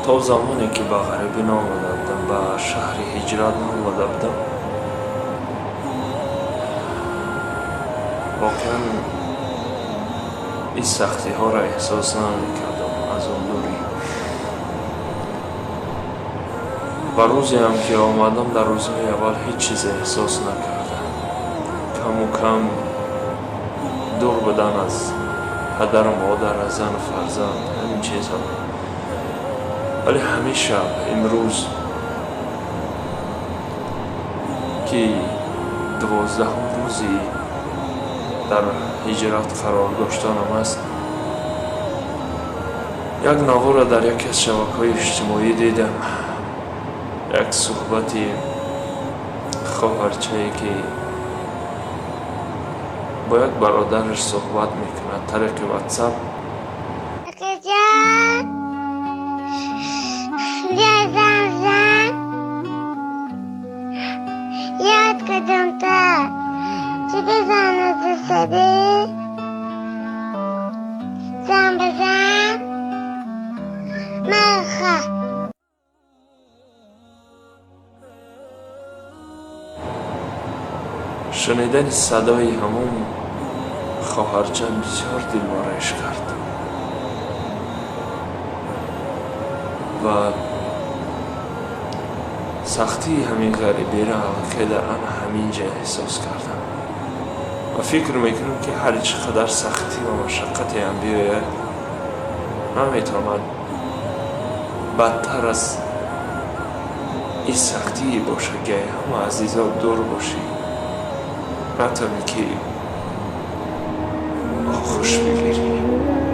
То замоне ки ба ғарибӣ наомада будам, ба шаҳри ҳиҷрат наомада будам, воқеан ин сахтиҳоро эҳсос намекардам аз он дурӣ. Ва рӯзеам ки омадам, дар рӯзҳои аввал ҳеҷ чизе эҳсос накардам. Каму кам дур будан аз падару модар, аз зану фарзанд, ҳамин чизҳо. Вале ҳамин шаб, имрӯз ки 12-ум рӯзи дар ҳиҷрат қарор доштанам аст, як наворро дар яке аз шабакаҳои иҷтимоӣ дидам. Як суҳбати хоҳарчае ки бо як бародараш суҳбат мекунад тариқи ватсап. Акаҷон, зан, ёд кардам та чиди зану дусадӣ зан ба зан маха. Шунидани садои ҳамон хоҳарча бисёр дилмореш кард ва сахтии ҳамин ғарибиро аллакай дар ана ҳамин ҷа эҳсос кардам ва фикр мекунам, ки ҳар чӣ қадар сахтӣ ва машаққатеам биёяд, наметавонад бадтар аз ин сахтие бошад, ки ҳама азизот дур бошӣ, натавонӣ ки оғӯш бигирӣ.